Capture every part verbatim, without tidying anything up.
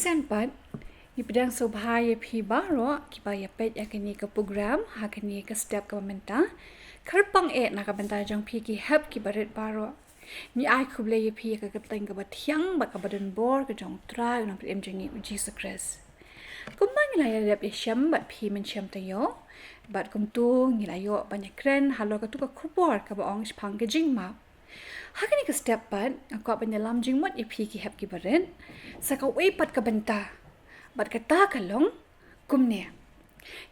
Kan pat, ngi pdiang sngewbha ïa phi baroh kiba ïa peit ïa kane ka program ha kane ka step kaba mynta. Kyrpang eh na ka bynta jong phi ki hep kiba rit baroh. Ngi ai khublei ïa phi ïa ka kyrteng kaba thiang bad kaba don bor ka jong U Trai U Nongpynim jong ngi U Jisu Khrist. Kumba ngi la ïa dep ïa shem bad phi mynshem taïew, bad kumta ngi la ïoh ban ïa kren halor katu ka khubor kaba ong shaphang ka jingmap. Ha kane ka step pat nga kwah ban ïalam jingmut ïa phi ki hep kiba rit. Sa kawei pat ka bynta, bad kata ka long kumne: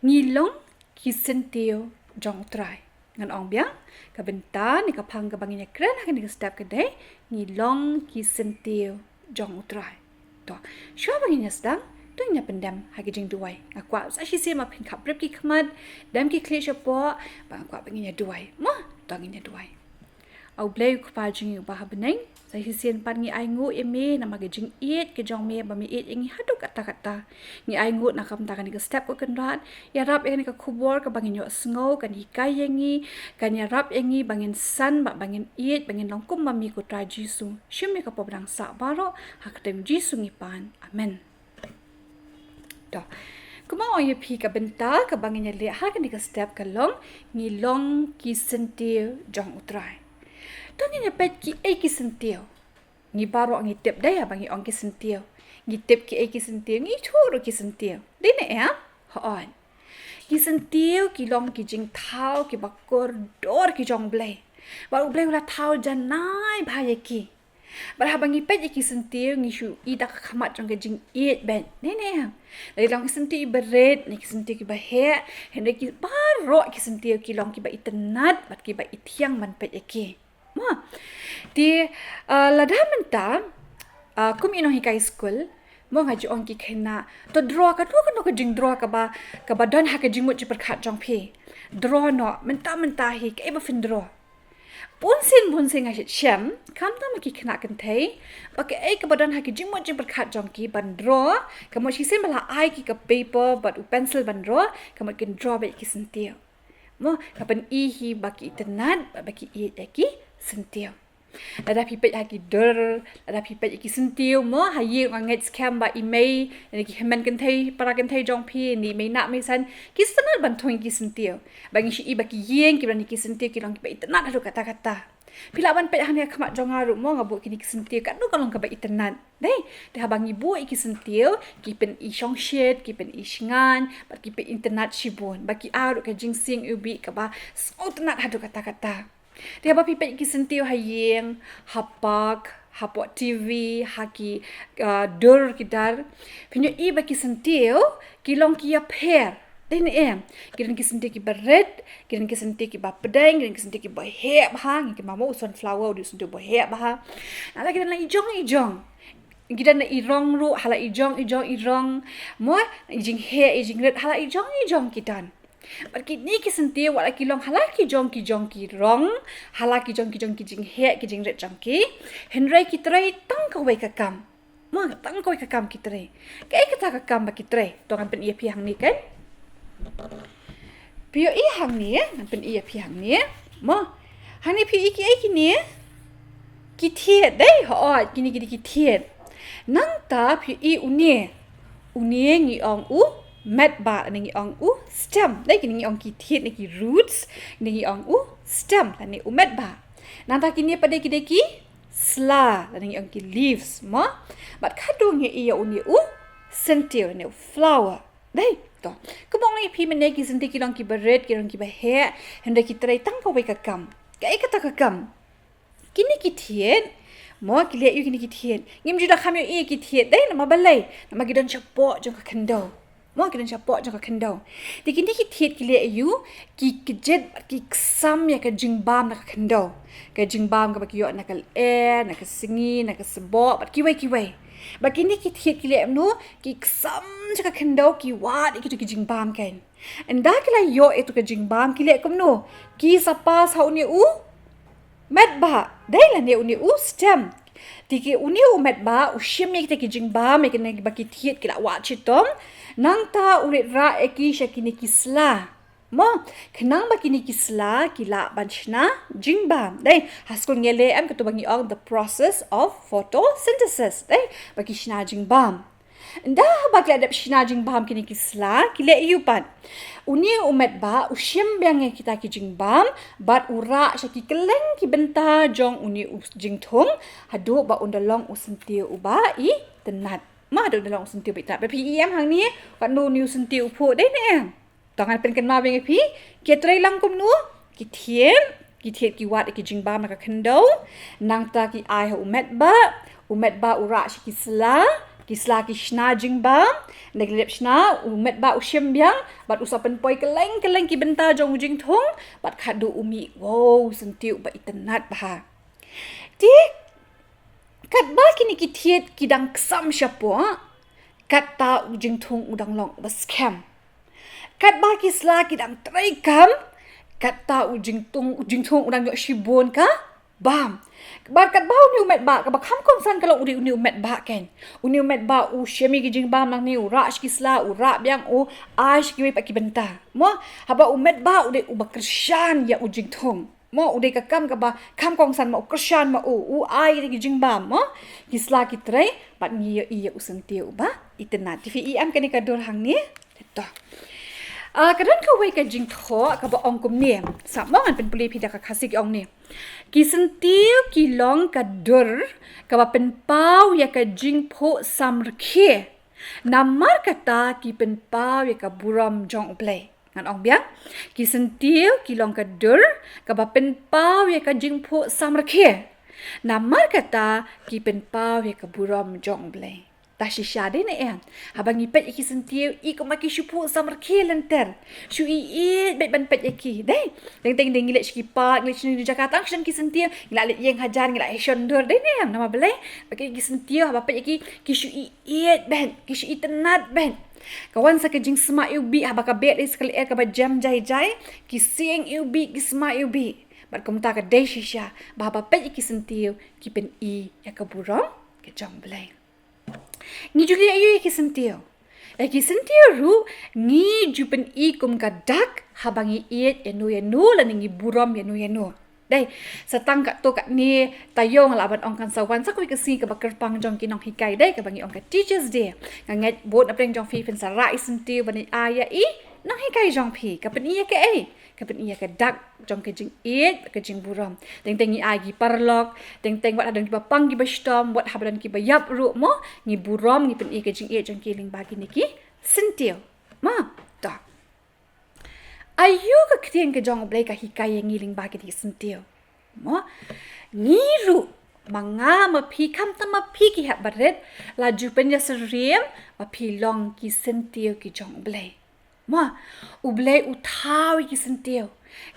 Ngi long ki syntiew jong U Trai. Ngan ong biang, ka bynta ne ka phang kaba ngin ïa kren ha kane ka step ka dei: Ngi long ki syntiew jong U Trai. To, shuwa ba ngin ïa sdang, to ngin ïa pyndem ha ki jingduwai. Nga kwah sa shisien ba phin khapbrip ki khmat, dem ki khlieh shapoh, ba nga kwah ba ngin ïa duwai. Mo, to ngin ïa duwai. A U Blei U Kpa jong ngi uba ha bneng, sa shisien pat ngi ainguh ïa me namar ka jingïeit ka jong me ba me ïeit ïa ngi haduh katta katta. Ngi ainguh na ka bynta kane ka step, ko Kynrad, ïarap ïa kane ka khubor kaba ngin ïohsngew, kan hikai ïa ngi, kan ïarap ïa ngi ba ngin san bad ba ngin ïeit, ba ngin long kumba me, ko Trai Jisu. Shim ïa ka pop dang sah baroh, ha ka kyrteng Jisu ngi pan. Amen. To, kumba ong ïa phi, ka bynta kaba ngin ïa leh ha kane ka step ka long: Ngi long ki syntiew jong U Trai. To ngin ïa peit kiei ki syntiew. Ngi baroh ngi tip dei haba ngi ong ki syntiew, ngi tip kiei ki syntiew, ngi ithuh ruh ki syntiew. Dei ne em? Hooid. Ki syntiew ki long ki jingthaw kiba kordor ki jong U Blei. Bad U Blei u la thaw janai bha ïa ki. Bad haba ngi peit ïa ki syntiew ngi shu i da ka khmat jong ka jingïeit beit. Dei ne em? Lada long ki syntiew kiba rit ne ki syntiew kiba heh, hynrei ki baroh ki syntiew ki long kiba itynnad bad kiba ithiang ban peit ïa ki. Mo. Te, ah, lada mynta, ah, kum i nonghikai skul, mo, nga ju ong ki khynnah, to draw katno katno ka jingdraw kaba, kaba don ha ka jingmut jingpyrkhat jong phi. Draw noh, mynta mynta hi, kaei ba phin draw. Bunsien bunsien nga shem, khamtam ma ki khynnah kynthei, ba kaei kaba don ha ka jingmut jingpyrkhat jong ki ban draw, ka mut shisien ba la ai ki ka paper bad u pencil ban draw, ka mut kin draw beit ki syntiew. Mo, ka pyni hi ba ki itynnad, ba, ba ki ïeit ïa ki syntiew. Lada phi peit ha ki dur, lada phi peit ïa ki syntiew, mo, ha ïing nga ngeit skhem ba i mei, ne ki hynmen kynthei, para kynthei jong phi, ne i mei nah mei san, ki sngewtynnad ban thung ïa ki syntiew. Ba ngi shu i ba ki ïing, kiba don ïa ki syntiew, ki long kiba itynnad haduh katta katta. Phi lah ban peit hangne ha khmat jong nga ruh mo, nga buh kine ki syntiew, katno ka long kaba itynnad. Dei, te haba ngi buh ïa ki syntiew, ki pyni shongshit, ki pyni shngaiñ, bad ki pyni itynnad shibun, bad ki ai ruh ka jingsngew iwbih kaba sngewtynnad haduh katta katta. Te haba phi peit ïa ki syntiew ha ïing, ha park, hapoh T V, ha ki, ah, dur ki dar, phin ïohi ba ki syntiew ki long ki ïapher. Dei ne em? Ki don ki syntiew kiba rit, ki don ki syntiew kiba pdeng, ki don ki syntiew kiba heh bha, ngi kynmaw mo u sunflower u dei u syntiew uba heh bha. Nangta ki don la i jong i jong. Ki don la i rong ruh, ha la i jong i jong i rong. Mo, i jingheh, i jingrit, ha la i jong i jong ki don. Bad kine ki syntiew wat la ki long ha la ki jong ki jong ki rong, ha la ki jong ki jong ki jingheh, ki jingrit jong ki, hynrei ki trei tang kawei ka kam. Mo, tang kawei ka kam ki trei. Kaei kata ka kam ba ki trei? To ngan pyni ïa phi hangne kan. Phi ïohi hangne, ngan pyni ïa phi hangne. Mo, hangne phi ïohi kiei kine? Ki thied, dei, hooid, kine ki dei ki thied. Nangta phi ïohi une. Une ngi ong u metbah, ne ngi ong u stem. Dei, kine ngi ong ki thied ne ki roots, ne ngi ong u stem, ne u metbah. Nangta kine pat dei ki dei ki sla, lane ngi ong ki leaves, mo? Bad khadduh ngi ïohi ïa une u syntiew, lane u flower. Dei, to. Kumba nga ong ïa phi mynne, ki syntiew ki long kiba rit, ki long kiba heh, hynrei ki trei tang kawei ka kam. Kaei kata ka kam? Kine ki thied, mo, ki leh aïu kine ki thied? Ngim ju da kham ïohi ïa ki thied, dei, namar balei? Namar ki don shapoh jong ka khyndew. Mo, ki don shapoh jong ka khyndew. Te kine ki thied ki leh aïu, ki kjit bad ki ksam ïa ka jingbam na ka khyndew. Ka jingbam kaba ki ïoh na ka lyer, na ka sngi, na ka sboh, bad kiwei kiwei. Bad kine ki thied ki leh kumno, ki ksam ïa ka khyndew, ki wad ïa kito ki jingbam kein. Ynda ki la ïoh ïa kito ki jingbam, ki leh kumno? Ki sa pass ha une u metbah, dei, lane une u stem. Te ki une u metbah u shim ïa kita ki jingbam, ïa kine ba ki thied ki la wad shitom. Nangta u rit rah ïa ki sha kine ki sla. Mo, khnang ba kine ki sla ki lah ban shna jingbam. Dei, ha skul ngi leh em katu ba ngi ong the process of photosynthesis. Dei, ba ki shna jingbam. Ynda haba ki la dep shna jingbam kine ki sla, ki leh ïa u pat. Une u metbah u shim biang ïa kita ki jingbam bad u rah sha ki kylleng ki bynta jong une u jingthung, haduh ba un da long u syntiew uba itynnat. Ma, haduh un da long u syntiew uba itynnat. Ba phi ïohi em hangne, katno une u syntiew u phuh, dei ne em? To ngan pynkynmaw biang ïa phi, ki trei lang kumno, ki thied, ki thied ki wad ïa ki jingbam na ka khyndew, nangta ki ai ha u metbah, u metbah u rah sha ki sla, ki sla ki shna jingbam, nda ki la dep shna, u metbah u shim biang, bad u sa pynpoi kylleng kylleng ki bynta jong u jingthung, bad haduh u mih, wow, syntiew uba itynnat bha. Te, katba kine ki thied ki dang ksam shapoh, katta u jingthung u dang long uba skhem. Katba ki sla ki dang treikam, katta u jingthung, u jingthung u dang ïoh shibun ka bam. Bad katba une u metbah, kaba kham kongsan ka long u dei une u metbah, kan. Une u metbah u shim ïa ki jingbam nangne, u rah sha ki sla, u rah biang, u ai sha kiwei pat ki bynta. Mo, haba u metbah u dei uba kyrshan ïa u jingthung. Mo, u dei ka kam kaba kham kongsan, mo, u kyrshan, mo, u, u ai ïa ki jingbam, mo. Ki sla ki trei, bad ngi ïohi ïa u syntiew uba itynnat. Te phi ïohi em kane ka dur hangne? To. Ah, ka don kawei ka jingthoh kaba ong kumne. Sngap mo, ngan pynpule ïa phi da ka Khasi, ka ong kumne. Ki syntiew ki long ka dur kaba pynpaw ïa ka jingphuh samrkhie. Namar kata ki pynpaw ïa ka burom jong U Blei. Ngan ong biang. Ki syntiew ki long ka dur kaba pynpaw ïa ka jingphuh samrkhie. Namar kata ki pynpaw ïa ka burom jong U Blei. Ta shisha, dei ne em? Haba ngi peit ïa ki syntiew, i kumba ki shu phuh samrkhie lynter. Shu ïeit beit ban peit ïa ki, dei. Teng teng dei ngi leit sha ki park, ngi leit sha ki jaka, tang shen ki syntiew, ngi la leit ïeng hajan, ngi la ïashon dur, dei ne em? Namar balei? Ba ki, ki syntiew haba peit ïa ki, ki shu ïeit beit, ki shu itynnat beit. Ka wan sa ka jingsma iwbih, haba ka beh dei sa ka lyer kaba jem jai jai, ki sing iwbih, ki sma iwbih. Bad kumta ka dei shisha, ba haba peit ïa ki syntiew, ki pyni ïa ka burom ka jong U Blei. Ngi ju leh aïu ïa ki syntiew? Ïa ki syntiew ruh ngi ju pyni kum ka dak haba ngi ïeit ïano ïano lane ngi burom ïano ïano. Dei, sa tang katto katne taïew nga lah ban ong kan sa wan sa kawei ka sngi kaba kyrpang jong ki nonghikai, dei, kaba ngi ong ka Teachers' Day. Nga ngeit bun na pdeng jong phi phin sa rah i syntiew ban ai ïa i nonghikai jong phi. Ka pyni ïa kaei? Ka pyni ïa ka dak jong ka jingïeit, ka jingburom. Teng teng ngi ai ki paralok, teng teng wat haba don kiba pang kiba shitom, wat haba don kiba ïap ruh mo, ngi burom, ngi pyni ka jingïeit jong ki lyngba kine ki syntiew. Mo, to. Aïu ka ktien ka jong U Blei ka hikai ïa ngi lyngba kine ki syntiew? Mo, ngi ruh, ma nga ma phi, khamtam ma phi ki hep barit, la ju pynïasyriem ba phi long ki syntiew ki jong U Blei. Mo, U Blei u thaw ïa ki syntiew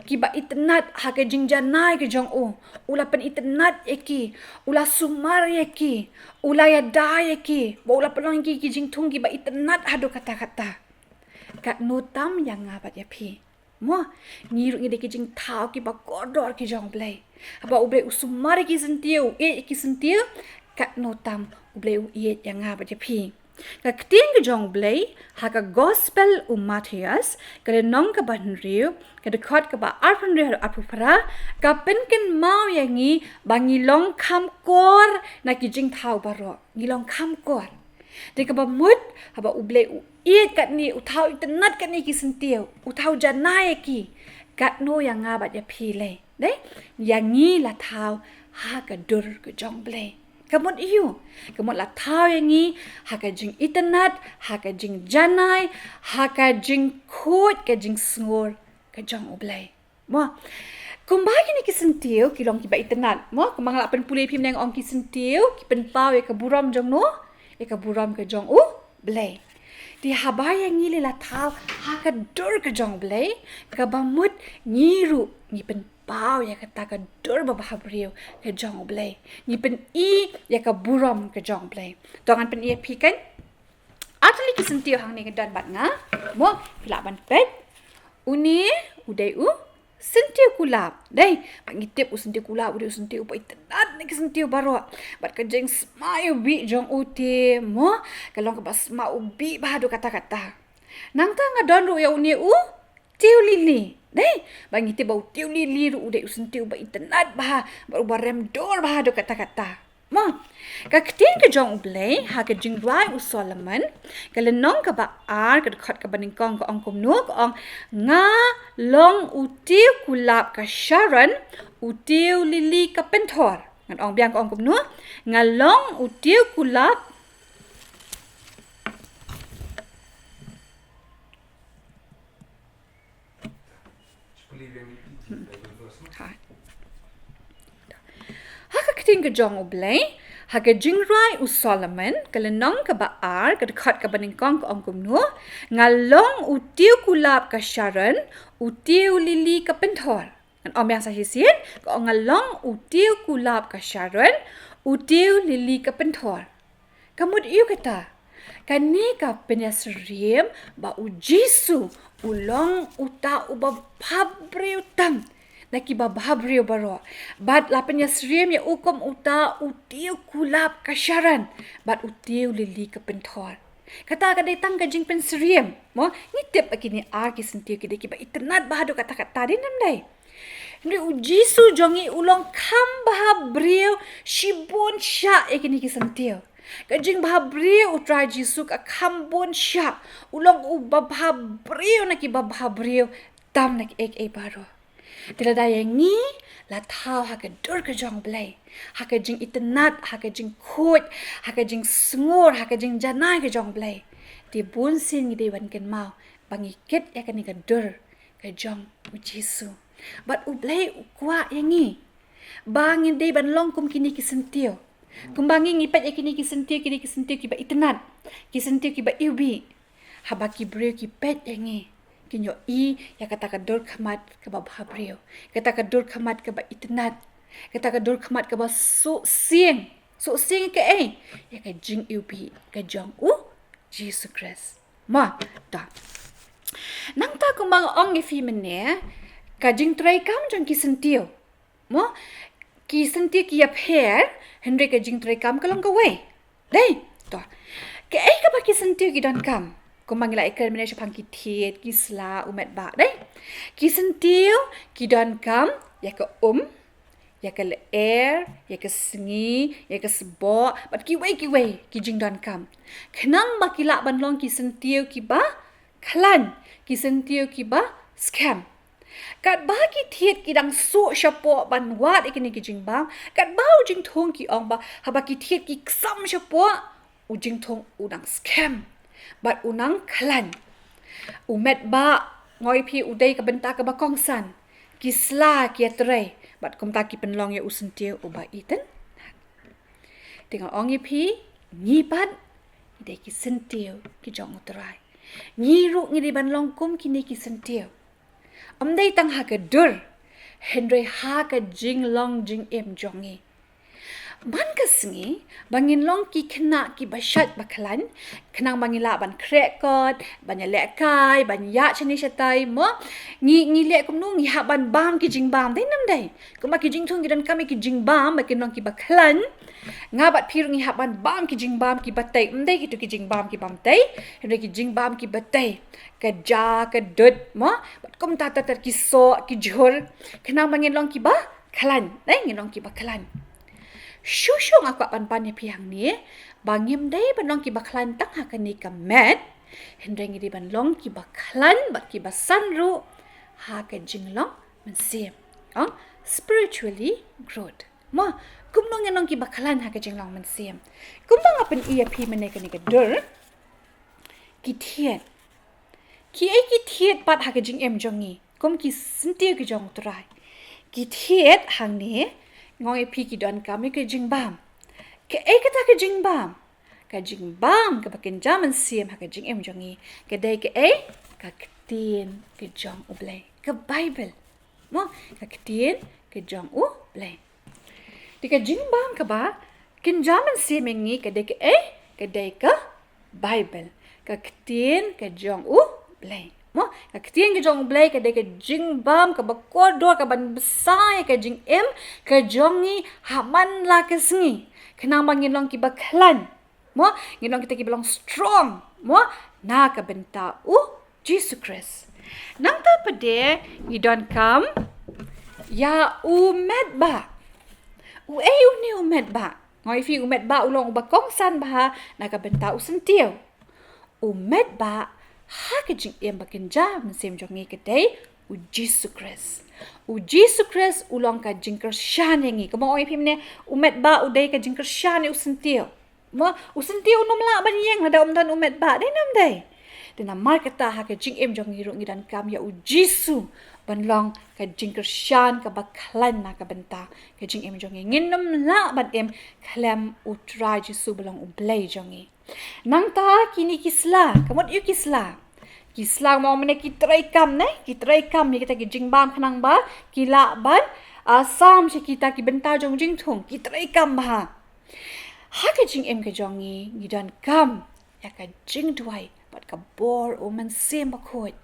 kiba itynnat ha ka jingjanai ka jong u. U la pynitynnat ïa ki, u la sumar ïa ki, u la ïada ïa ki, bad u la pynlong ïa ki ki jingthung kiba itynnat haduh katta katta. Katno tam ïa nga bad ïa phi. Mo, ngi ruh ngi dei ki jingthaw kiba kordor ki jong U Blei. Haba U Blei u sumar ïa ki syntiew, u ïeit ïa ki syntiew, katno tam U Blei u ïeit ïa nga bad ïa phi. Ka ktien ka jong U Blei ha ka Gospel u Mathaios, ka lynnong kaba hynriew, ka dkhot kaba arphew hynriew haduh arphew phra, ka pynkynmaw ïa ngi ba ngi long kham kor na ki jingthaw baroh. Ngi long kham kor. Te kaba mut, haba U Blei u ïeit katne, u thaw itynnat katne ki syntiew, u thaw janai ïa ki, katno ïa nga bad ïa phi lei. Dei, ïa ngi la thaw ha ka dur ka jong U Blei. Ka mut aïu? Ka mut la thaw ïa ngi ha ka jingitynnat, ha ka jingjanai, ha ka jingkhuid, ka jingsngur ka jong U Blei. Mo, kumba kine ki syntiew ki long kiba itynnat. Mo, kumba nga la pynpule ïa phi mynne, nga ong ki syntiew ki pynpaw ïa ka burom jong no, ïa ka burom ka jong U Blei. Te haba ïa ngi lei la thaw ha ka dur ka jong U Blei, kaba mut ngi ruh ngi pynpaw ïa kata ka dur babha briew ka jong U Blei. Ngi pyni ïa ka burom ka jong U Blei. To ngan pyni ïa phi kan. Ar tylli ki syntiew hangne ka don bad nga. Mo, phi lah ban peit. Une u dei u syntiew kulap. Dei, ba ngi tip u syntiew kulap u dei u syntiew uba itynnat na ki syntiew baroh. Bad ka jingsma iwbih jong u te, mo, ka long kaba sma iwbih bha haduh katta katta. Nangta nga don ruh ïa une u tiew lili. Dei, ba ngi tip ba u tiew lili ruh u dei u syntiew uba itynnat bha, bad uba rem dur bha haduh katta katta. Mo, ka ktien ka jong U Blei ha ka jingrwai u Solomon, ka lynnong kaba ar, ka dkhot kaba nyngkong, ka ong kumno, ka ong, "Nga long u tiew kulap ka Sharon, u tiew lili ka pynthor." Ngan ong biang, ka ong kumno, "Nga long u tiew kulap." Ha ka ktien ka jong U Blei ha ka jingrwai u Solomon, ka lynnong kaba ar, ka dkhot kaba nyngkong, ka ong kumno, "Nga long u tiew kulap ka Sharon, u tiew lili ka pynthor." Ngan ong biang sa shisien, ka ong, "Nga long u tiew kulap ka Sharon, u tiew lili ka pynthor." Ka mut ïa kata, kane ka pynïasyriem ba U Jisu u long uta uba bhabriew tam na kiba bhabriew baroh. Bad la pynïasyriem ïa u kum uta u tiew kulap ka Sharon bad u tiew lili ka pynthor. Kata ka dei tang ka jingpynsyriem. Mo, ngi tip ba kine ar ki syntiew ki dei kiba itynnad bha haduh katta katta, dei ne ym dei? Hynrei U Jisu jong ngi u long kham bhabriew shibun shah ïa kine ki syntiew. Ka jingbhabriew U Trai Jisu ka kham bun shah. U long uba bhabriew na kiba bhabriew tam na kiei kiei baroh. Te lada ïa ngi la thaw ha ka dur ka jong U Blei, ha ka jingitynnad, ha ka jingkhuid, ha ka jingsngur, ha ka jingjanai ka jong U Blei, te bunsien ngi dei ban kynmaw ba ngi kit ïa kane ka dur ka jong U Jisu. Bad U Blei u kwah ïa ngi ba ngin dei ban long kum kine ki syntiew. Kumba ngi, ngi peit ïa kine ki syntiew, kine ki syntiew kiba itynnad, ki syntiew kiba iwbih. Haba ki briew ki peit ïa ngi, kin ïohi ïa kata ka dur khmat kaba bhabriew, kata ka dur khmat kaba itynnad, kata ka dur khmat kaba suhsieng. Suhsieng ïa kaei? Ïa ka jingiwbih ka jong U Jisu Khrist. Mo, ta. Nangta kumba nga ong ïa phi mynne, ka jingtreikam jong ki syntiew. Mo, ki syntiew ki ïapher, hynrei ka jingtreikam ka long kawei. Dei, to. Kaei kaba ki syntiew ki donkam? Kumba ngi la ïakren mynne shaphang ki thied, ki sla, u met ba, dei? Ki syntiew ki donkam ïa ka um, ïa ka lyer, ïa ka sngi, ïa ka sboh, bad kiwei kiwei ki jingdonkam. Khnang ba ki lah ban long ki syntiew kiba khlaiñ, ki syntiew kiba skhem. Katba ki thied ki dang suh shapoh ban wad ïa kine ki jingbam, katba u jingthung, ki ong ba haba ki thied ki ksam shapoh, u jingthung u dang skhem bad u dang khlaiñ. U met ba, nga ong ïa phi, u dei ka bynta kaba kongsan. Ki sla ki ïatrei bad kumta ki pynlong ïa u syntiew uba itynnad. Te nga ong ïa phi, ngi pat ngi dei ki syntiew ki jong U Trai. Ngi ruh ngi dei ban long kum kine ki syntiew. Ym dei tang ha ka dur, hynrei ha ka jinglong jingim jong ngi. Man ka sngi ba ngin long ki khynnah kiba shait ba khlaiñ, khnang ba ngin lah ban khreh kot, ban ïalehkai, ban ïaid shane shatai, mo. Ngi, ngi leh kumno? Ngi hap ban bam ki jingbam, dei ne ym dei? Kumba ki jingthung ki donkam ïa ki jingbam ba kin long kiba khlaiñ. Nga bad phi ruh ngi hap ban bam ki jingbam kiba tei. Ym dei kito ki jingbam ki bym tei, hynrei ki jingbam kiba tei. Ka ja, ka dud, mo, bad kumta ter ter, ki soh, ki jhur. Khnang ba ngin long kiba khlaiñ, eh, ngin long kiba khlaiñ. Shuh shuh nga kwah ban ban ïa phi hangne ba ngim dei ban long kiba khlaiñ tang ha kane ka met, hynrei ngi dei ban long kiba khlaiñ bad kiba san ruh ha ka jinglong mynsiem. Ong, spiritually growth. Mo, kumno ngin long kiba khlaiñ ha ka jinglong mynsiem? Kumba nga pyni ïa phi mynne, kane ka dur, ki thied. Kiei ki thied pat ha ka jingim jong ngi kum ki syntiew ki jong U Trai? Ki thied hangne, nga ong ïa phi, ki donkam ïa ka jingbam. Kaei kata ka jingbam? Ka jingbam kaba kynja mynsiem ha ka jingim jong ngi ka dei kaei? Ka ktien ka jong U Blei, ka Baibl. Mo, ka ktien ka jong U Blei. Te ka jingbam kaba kynja mynsiem ïa ngi ka dei kaei? Ka dei ka Baibl, ka ktien ka jong U Blei. Mo, ka ktien ka jong U Blei ka dei ka jingbam kaba kordor, kaban bsa ïa ka jingim ka jong ngi ha man la ka sngi, khnang ba ngin long kiba khlaiñ. Mo, ngin long kita kiba long strong, mo, na ka bynta U Jisu Khrist. Nangta pat de ngi donkam ïa u met ba. Uei une u met ba? Nga ong ïa phi u met ba u long uba kongsan bha na ka bynta u syntiew. U met ba ha ka jingim ba kynja mynsiem jong ngi ka dei u Jisu Khrist. U Jisu Khrist u long ka jingkyrshan ïa ngi. Kumba nga ong ïa phi mynne, u met ba u dei ka jingkyrshan ïa u syntiew. Mo, u syntiew un ym lah ban ïeng lada um don u met ba, dei ne ym dei? Te namar kata ha ka jingim jong ngi ruh ngi donkam ïa u Jisu ban long ka jingkyrshan kaba khlaiñ na ka bynta ka jingim jong ngi. Ngin ym lah ban im khlem u Trai Jisu ba long u Blei jong ngi. Nangta kine ki sla, ka mut aïu ki sla? Ki sla mo mynne ki treikam ne, ki treikam ïa kita ki jingbam khnang ba ki lah ban, ah, sam sha kita ki bynta jong jingthung, ki treikam bha. Ha ka jingim ka jong ngi, ngi donkam ïa ka jingduwai bad ka bor u Mynsiem Bakhuid.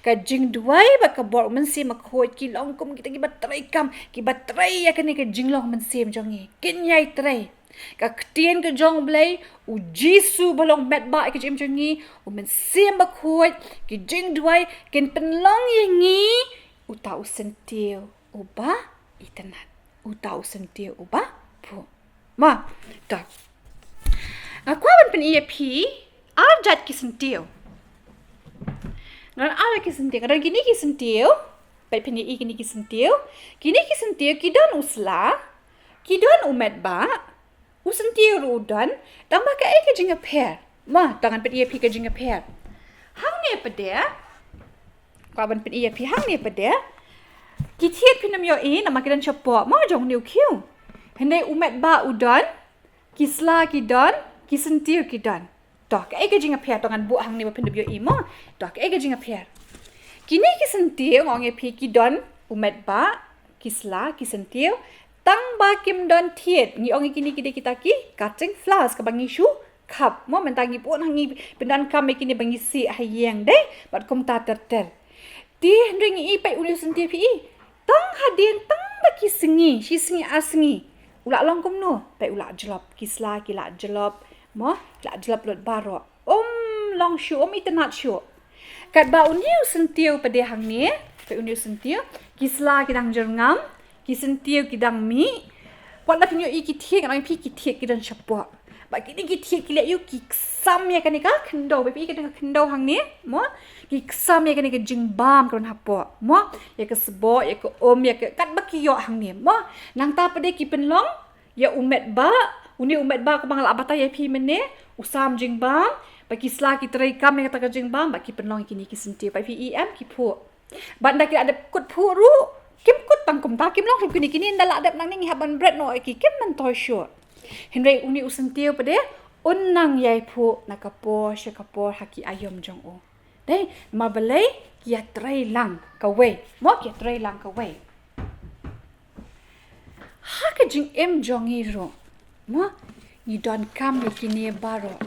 Ka jingduwai bad ka bor u Mynsiem Bakhuid ki long kum kita kiba treikam, kiba trei ïa kane ka jinglong mynsiem jong ngi. Kin ïai trei. Ka ktien ka jong u Blei, u Jisu ba long met ba ïa ka jingim jong ngi, u Mynsiem Bakhuid, ki jingduwai kin pynlong ïa ngi uta u syntiew uba itynnad, uta u syntiew uba phuh. Ma, to. Nga kwah ban pyni ïa phi ar jait ki syntiew. Nga don ar jait ki syntiew, nga don kine ki syntiew. Peit phin ïa i kine ki syntiew. Kine ki syntiew ki don u sla, ki don u met ba, u syntiew ruh u don, tang ba kaei ka jingïapher? Ma, to ngan pyni ïa phi ka jingïapher. Hangne pat de, kwah ban pyni ïa phi hangne pat de, ki thied phin ym ïohi namar ki don shapoh, ma, jong une u khiew. Hynrei u met ba u don, ki sla ki don, ki syntiew ki don. To, kaei ka jingïapher? To ngan buh hangne ba phin da ïohi mo. To, kaei ka jingïapher? Kine ki syntiew nga ong ïa phi ki don u met ba, ki sla, ki syntiew, tang ba kim don thied. Ngi ong ïa kine ki dei kita ki cutting flowers kaba ngi shu khap. Mo, mynta ngi bun ha ngi pyndonkam ïa kine ba ngi sih ha ïing dei, bad kumta ter ter. Te hynrei ngi i, peit une u syntiew phi i. Tang hadien tang da ki sngi, shi sngi ar sngi, u la long kumno? Peit u la jlop, ki sla ki la jlop, mo, ki la jlop lut baroh. Um long shuh, um itynnad shuh. Katba une u syntiew pat de hangne, peit une u syntiew, ki sla ki dang jyrngam, ki syntiew ki dang mih. Wat la phin ïohi ki thied, ngan ong ïa phi ki thied ki don shapoh. Bad kine ki thied ki leh aïu? Ki ksam ïa kane ka khyndew. Phi i kane ka khyndew hangne, mo? Ki ksam ïa kane ka jingbam ka don hapoh, mo? Ïa ka sboh, ïa ka um, ïa ka, katba ki ïoh hangne, mo? Nangta pat de ki pynlong ïa u met ba, une u met ba kumba nga la batai ïa phi mynne, u sam jingbam, bad ki sla ki treikam ïa kata ka jingbam, bad ki pynlong ïa kine ki syntiew. Peit phi i em, ki phuh. Bad ynda ki la dep kut phuh ruh, kim kut tang kumta, kim long shuh kine, kine ynda la dep nangne ngi hap ban bret noh ïa ki, kim myntoi shuh. Hynrei une u syntiew pat de, un nang ïai phuh na ka por sha ka por ha ki aïom jong u. Dei, namar balei? Ki ïatrei lang kawei. Mo, ki ïatrei lang kawei. Ha ka jingim jong ngi ruh, mo, ngi donkam ïa kine baroh.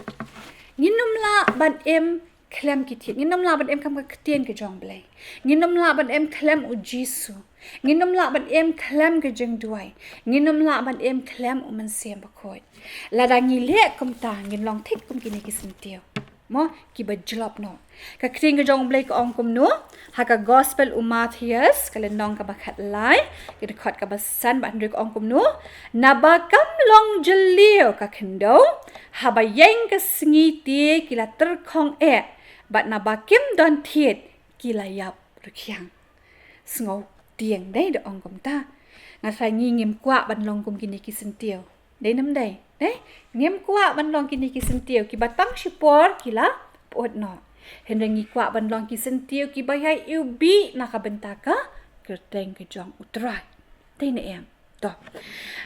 Ngin ym lah ban im khlem ki thied. Ngin ym lah ban im khlem ka ktien ka jong u Blei. Ngin ym lah ban im khlem u Jisu. Ngin ym lah ban im khlem ka jingduwai. Ngin ym lah ban im khlem u Mynsiem Bakhuid. Lada ngi leh kumta, ngin long thik kum kine ki syntiew, mo, kiba jlop noh. Ka ktien ka jong u Blei ka ong kumno? Ha ka Gospel u Mathaios, ka lynnong kaba khatlai, ka dkhot kaba san bad hynriew, ka ong kumno? Naba kam long jylliew ka khyndew, haba ïeng ka sngi te ki la tyrkhong eh, bad naba kim don thied ki la ïap rkhiang. Sngewtieng dei da ong kumta. Nga tharai ngi ngim kwah ban long kum kine ki syntiew. Dei ne ym dei? Dei? Ngim kwah ban long kine ki syntiew kiba tang shipor ki la pyut noh. Hynrei ngi kwah ban long ki syntiew kiba ïai iwbih na ka bynta ka kyrteng ka jong u Trai. Dei ne em? To.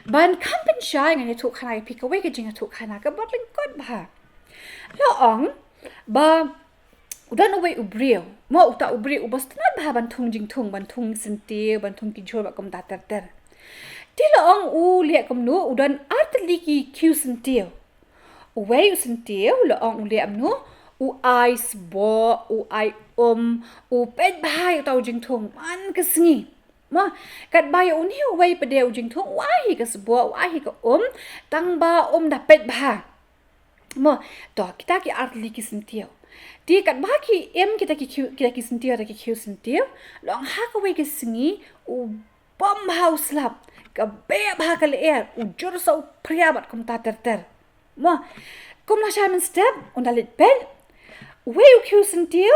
Ban kham pynshai ngan ïathuh khana ïa phi kawei ka jingïathuh khana kaba lyngkot bha. La ong ba u don uwei u briew. Mo, uta u briew uba sngewtynnad bha ban thung jingthung, ban thung syntiew, ban thung ki jhur bad kumta ter ter. Te la ong u leh kumno, u don artylli ki khiew syntiew. Uwei u syntiew la ong u leh kumno, u ai sboh, u ai um, u peit bha ïa uta u jingthung man ka sngi. Mo, katba ïa une uwei pat de u jingthung, u ai hi ka sboh, u ai hi ka um, tang ba um da peit bha. Mo, to, kita ki artylli ki syntiew. Te katba ki im kita ki khiew, kita ki syntiew, kita ki khiew syntiew, la ong ha kawei ka sngi, u bom bha u slap, ka beh bha ka lyer, u jur sa u phria bad kumta ter ter. Mo, kum la shai mynstep, un da leit peit, uwei u khiew syntiew,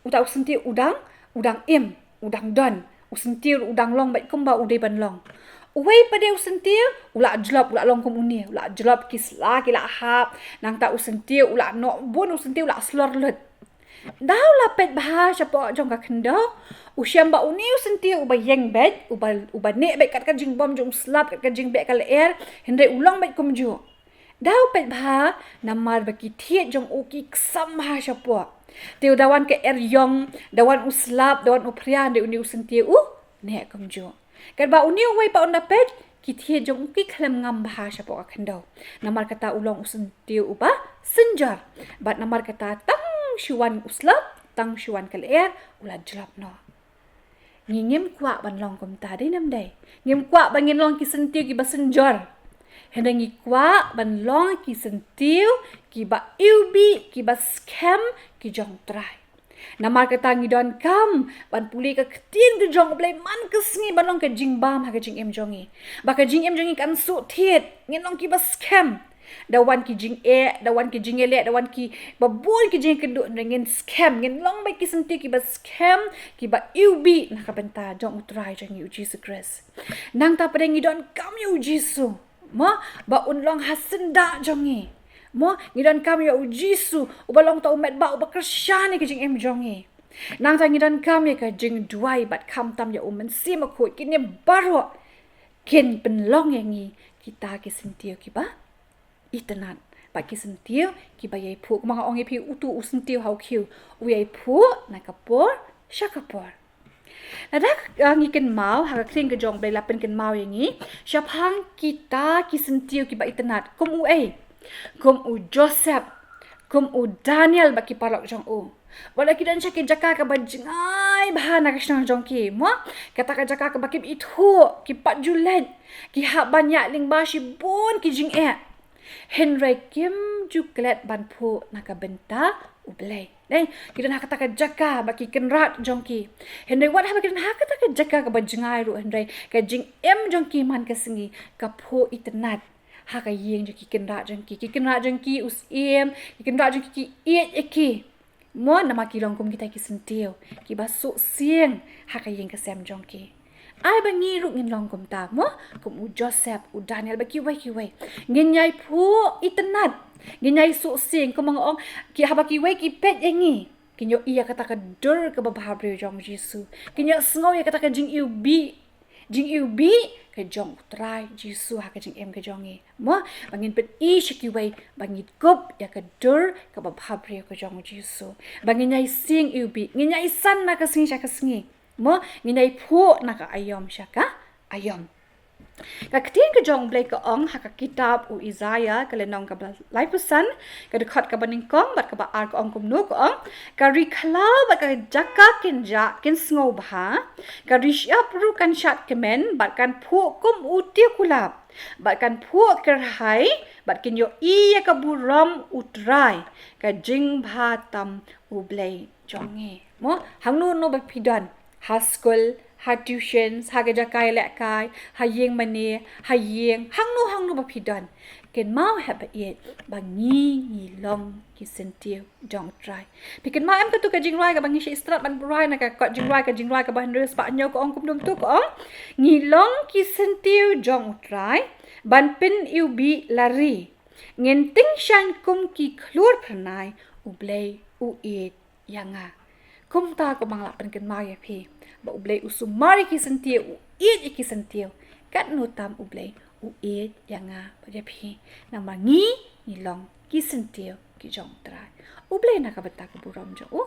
uta u syntiew u dang, u dang im, u dang don, u syntiew u dang long bad kumba u dei ban long. Uwei pat de u syntiew, u la jlop, u la long kum une, u la jlop ki sla, ki la hap, nangta u syntiew, u la noh bun, u syntiew, u la slor lut. Da u la peit bha shapoh jong ka khyndew, u shem ba une u syntiew uba ïeng beit, uba, uba neh beit kat ka jingbom jong u slap, kat ka jingbeh ka lyer, hynrei u long beit kumjuh. Da u peit bha, namar ba ki thied jong u ki ksam bha shapoh. Te u da wan ka er ïong, da wan u slap, da wan u phria, hynrei une u syntiew u neh kumjuh. Katba une uwei pat un da peit, ki thied jong u ki khlem ngam bha shapoh ka khyndew. Namar kata u long u syntiew uba synjor. Bad namar kata tang shu wan u slap, tang shu wan ka lyer, u la jlop noh. Ngi ngim kwah ban long kumta, dei ne ym dei? Ngim kwah ba ngin long ki syntiew kiba synjor. Hynrei ngi kwah ban long ki syntiew kiba iwbih, kiba skhem, ki jong u Trai. Namar kata ngi donkam ban pule ka ktien ka jong u Blei man ka sngi ban long ka jingbam ha ka jingim jong ngi. Ba ka jingim jong ngi kan suk thied, ngin long kiba skhem. Da wan ki jingeh, da wan ki jingeh leh, da wan kiba bun ki jingkynduh, hynrei ngin skhem, ngin long beit ki syntiew kiba skhem, kiba iwbih na ka bynta jong u Trai jong ngi u Jisu Khrist. Nangta pat de ngi donkam ïa u Jisu. Mo, ba un long ha syndah jong ngi. Mo, ngi donkam ïa u Jisu, uba long uta u met ba, uba kyrshan ïa ka jingim jong ngi. Nangta ngi donkam ïa ka jingduwai bad khamtam ïa u Mynsiem Bakhuid, kine baroh kin pynlong ïa ngi kita ki syntiew kiba itynnad, bad ki syntiew kiba ïai phuh. Kumba nga ong ïa phi, utu u syntiew ha u khiew, u ïai phuh na ka por sha ka por. Lada, ah, ngi kynmaw ha ka ktien ka jong u Blei la pynkynmaw ïa ngi shaphang kita ki syntiew kiba itynnad, kum uei? Kum u Joseph, kum u Daniel bad ki paralok jong u. Wat la ki don sha ki jaka kaba jngai bha na ka shnong jong ki, mo? Kata ka jaka kaba kim ithuh, ki pat ju leit, ki hap ban ïaid lyngba shibun ki jingeh. Hynrei kim ju klet ban phuh na ka bynta u Blei. Dei, ki don ha kata ka jaka bad ki kynrad jong ki. Hynrei wat haba ki don ha kata ka jaka kaba jngai ruh, hynrei ka jingim jong ki man ka sngi ka phuh itynnad ha ka ïing jong ki kynrad jong ki. Ki kynrad jong ki, u syiem, ki kynrad jong ki ki ïeit ïa ki. Mo, namar ki long kum kita ki syntiew kiba suk sing ha ka ïing ka sem jong ki. Ai ba ngi ruh ngin long kumta, mo, kum u Joseph, u Daniel bad kiwei kiwei. Ngin ïai phuh itynnad, ngin ïai suk sing, kumba nga ong, ki, haba kiwei ki peit ïa ngi, kin ïohi ïa kata ka dur kaba bhabriew jong u Jisu. Kin ïohsngew ïa kata ka jingiwbih, jingiwbih ka jong u Trai Jisu ha ka jingim ka jong ngi. Mo, ba ngin pyni sha kiwei ba ngi kup ïa ka dur kaba bhabriew ka jong u Jisu. Ba ngin ïai sing iwbih, ngin ïai san na ka sngi sha ka sngi. Mo, ngin ïai phuh na ka aïom sha ka aïom. Ka ktien ka jong u Blei ka ong ha ka kitab u Isaiah, ka lynnong kaba laiphew san, ka dkhot kaba nyngkong bad kaba ar, ka ong kumno, ka ong: Ka ri khlaw bad ka jaka kynjah kin sngew bha, ka ri shyiap ruh kan shad kmen bad kan phuh kum u tiekulap, bad kan phuh kyrhai, bad kin ïohi ïa ka burom u Trai, ka jingbha tam u Blei jong ngi. Mo, hangno hangno ba phi don, ha skul, ha tuition, ha ka jaka ïalehkai, ha ïing mane, ha ïing, hangno hangno ba phi don, kynmaw hep ba ïeit ba ngi, ngi long ki syntiew jong u Trai. Phi kynmaw em katu ka jingrwai kaba ngi shait stad ban rwai na ka kot jingrwai, ka jingrwai kaba hynriew spah hynñiew, ka ong kumno, ka ong: Ngi long ki syntiew jong u Trai, ban pyniwbih la ri. Ngin tyngshaiñ kum ki khlur phyrnai, u Blei u ïeit ïa nga. Kumta kumba nga la pynkynmaw ïa phi, ba u Blei u sumar ïa ki syntiew, u ïeit ïa ki syntiew. Katno tam u Blei u ïeit ïa nga bad ïa phi, namar ngi, ngi long ki syntiew ki jong u Trai. U Blei na ka bynta ka burom jong u